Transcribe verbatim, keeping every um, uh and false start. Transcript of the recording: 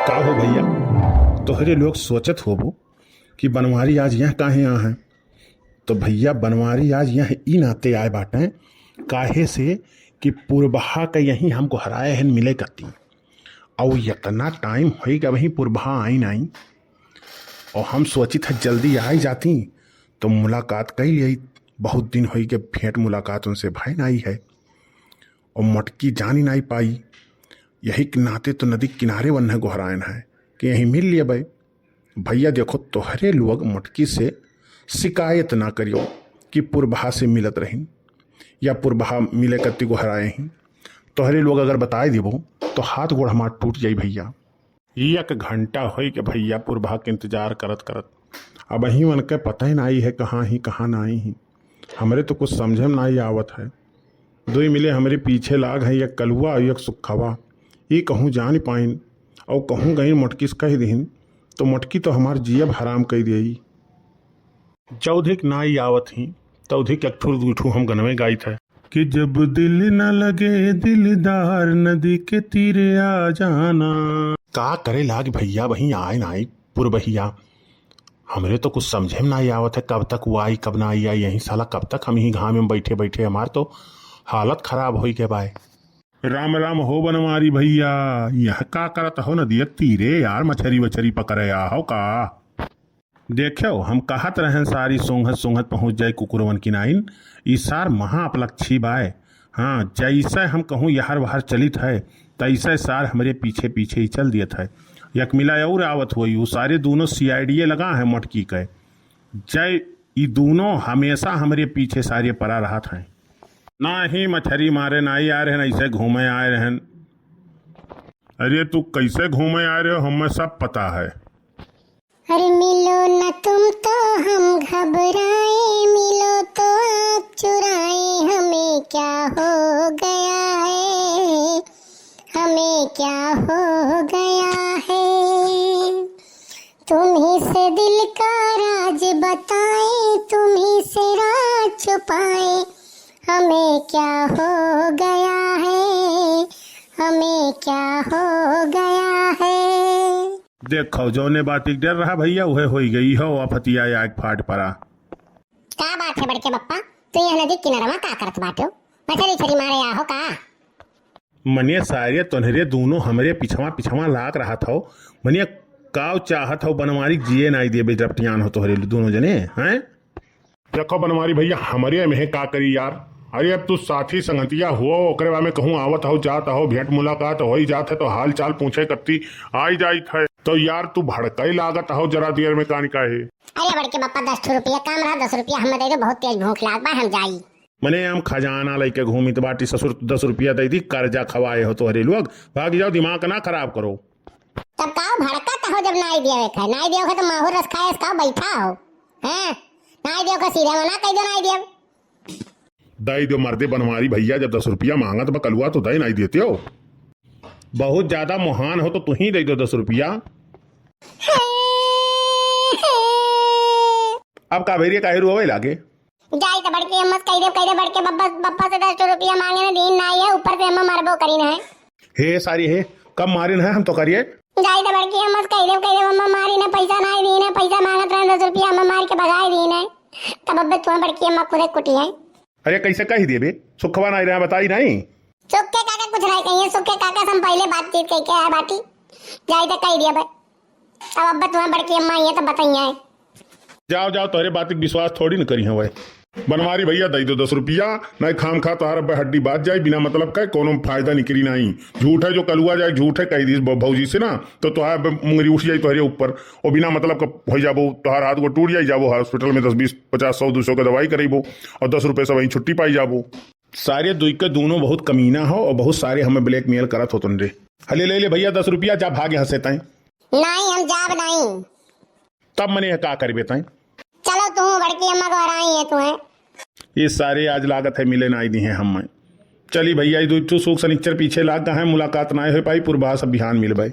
का हो भइया, तोहरे लोग सोचत होबो कि बनवारी आज यह काहे आ हैं? तो भइया, बनवारी आज यह ई नाते आए बाटे, काहे से कि पुरबहा के यहीं हम गोहराए हन मिले कती। अउ यतना टाइम होई गए वहीं पुरबहा आई नाई। अउ हम सोचित है जल्दी आई जाती तो मुलाकात कई लियाई। बहुत दिन होई गए भेंट मुलाकात उनसे भय नाई है। अउ मोटकी जानी नाई पाई। यही के नाते तो नदी किनारे वन्हे गोहरायन है कि यहीं मिल लेबै। भइया देखो, तोहरे लोग मोटकी से शिकायत ना करियो कि पुरबहा से मिलत रहिन या पुरबहा मिले कत्ती गोहराए ही। तोहरे लोग अगर बताए देबो तो हाथ गोड़ हमार टूट जाई भइया। एक घंटा होई के भइया पुरबहा के इंतजार करत करत। अबहीं उनके पता ही नाई है कहाँ ही कहाँ नाई ही। हमरे तो कुछ समझे में नाई आवत है। दुई मिले हमरे पीछे लाग हैं, एक कलुआ और एक सुखवा। ई कहूँ जान पाइन और कहूँ गई मोटकी से कह दिहिन तो मोटकी तो हमार जियब हराम कई देई। जौधिक नाई आवत ही तौधिक एक ठुर दुई ठू हम गनवे गाइत है कि जब दिल न लगे दिलदार नदी के तीरे आ जाना। का करे लाग भइया, वहीं आए नाई पुरबहिया। हमरे तो कुछ समझे में नाई आवत है कब तक वो आई कब ना आई, आई यहीं साला कब तक हम यहीं घाम में बैठे बैठे, हमार तो हालत खराब होई के बाय। राम राम हो बनवारी भइया, यह का करत हो नदिया तीरे यार, मछरी वछरी पकड़े आ हो का? देखो, हम कहत रहन सारी सोंघत सोंघत पहुँच जाए कुकुरवन किनाइन। ई सार महा अपलक्षी बाय। हाँ, जैसे हम कहूँ यहर वहर चलित है, तैसे सार हमरे पीछे पीछे ही चल दियत है। यक मिला और आवत हुई, उ सारे दोनों सीआईडीए लगा है मटकी के। जय, ई दोनों हमेशा हमरे पीछे सारे परा रहत हैं। ना ही मछरी मारे ना ही आ रहन, ऐसे घूमे आए रहन। अरे तू कैसे घूमे आ रहे हो, हमें सब पता है। अरे मिलो न तुम तो हम घबराए, मिलो तो आँख चुराए, हमें क्या हो गया है, हमें क्या हो गया है। तुम्ही से दिल का राज बताए, तुम्ही से राज छुपाए, हमें क्या हो गया है, हमें क्या हो गया है। देखो, जौने बात एक डर रहा भइया, उहे होई गई हो, आफतिया आग फाट परा। का बात है बड़के बप्पा, तू यह नदी किनारवा का करत बाटो? मछरी छरी मारे आहो का? मने सारे तोहरे दोनों हमरे पिछवा पिछवा लाग रहत हो। मने काव चाहत हो बनवारी जिए नाई देबे, जब टियान हो तोहरे दोनों जने, हैं? देखो बनवारी भइया, हमरे में का करी यार। अरे अब तू साथी संगतिया हुआ, ओकरे बा में कहूँ आवत हो, जात हो, भेंट मुलाकात हो ही जात है, तो हाल चाल पूछे कत्ती आई जाइत है। तो यार तू भड़कई लागत हो जरा देर में, कानी काहे? अरे बड़के बप्पा, दस ठो रुपया काम रहा, दस रुपया हमें दे दो, बहुत तेज भूख लाग बा, हम जाई। मने हम खजाना लइके घूमित बाटी ससुर, दस रुपया दे दी, कर्जा खवाए हो तोहरे लोग, भाग जाओ, दिमाग ना खराब करो। तब काव भड़कत हो, जब नाई दिया है, नाई दिया है तो माहौर रस खाए, इसका बैठा हो, हैं? नाई दिया का सीधे मना कह दो, नाई दिया। दे दो मर्दे बनवारी भइया, जब दस रुपया मांगत बा कलुआ तो दे नाई देते हो। बहुत ज्यादा महान हो तो तू ही दे दो दस रुपया। अब का भेरिया काहे रोवे लागे? जाई त बड़के अम्मा से कह दे, कह दे बड़के बप्पा, बप्पा से दस रुपया मांगे ना, दीन नाई है, ऊपर से अम्मा मारबो करी ना है। हे सारी हे, कब मारिन है हम तो करिए? जाई त बड़के अम्मा से कह दे, कह दे अम्मा मारी ना, पैसा नाई दीन है, पैसा मांगत रहे दस रुपया, अम्मा मार के भगाई दीन है। तब अब तुम्हें बड़की अम्मा खुदे कुटी है। अरे कैसे कह देबे? सुखवा नाई रहा बताई नाई। सुख के काका कुछ नाई कहिए, सुख के काका से हम पहले बातचीत करके आया बाटी। जाई त कह दिया भाई। अब अब्बा तुम्हारे बड़की अम्मा आई है तो बताइए। जाओ, जाओ, तोहरे बात के विश्वास थोड़ी न करी हवे। बनवारी भइया, दे दो दस रुपया, नहीं खाम खा तोहार अब्बे हड्डी बाज जाए, बिना मतलब का कोनो फायदा निकली नहीं। झूठ है जो कलुआ जाए, झूठ है कह दी ब-, भौजी से ना, तो तोहार अब्बे मुंगरी उठ जाए तोहरे ऊपर, और बिना मतलब का हो जाबो, तोहार हाथ को टूट जाए, जाबो hospital में दस, बीस, पचास, सौ, दो सौ का दवाई करेबो, और दस रुपये से वहीं छुट्टी पाई जाबो। सारे दुई के दोनों बहुत कमीना हो और बहुत सारे हमें blackmail करत होतन रे। हले ले ले भइया दस रुपया, जा भाग यहाँ से तैं। नहीं, हम जाब नहीं। तब मने यह का करबे तैं? चलो तू बड़की अम्मा को हराई है तू है। ये सारे आज लागत है मिले नाई दी हैं हम। चली भइया, ये दो ठो सूख सनिच्चर पीछे लाग गए हैं, मुलाकात नाई हो पाई, पुरबहा सब बिहान मिलबे।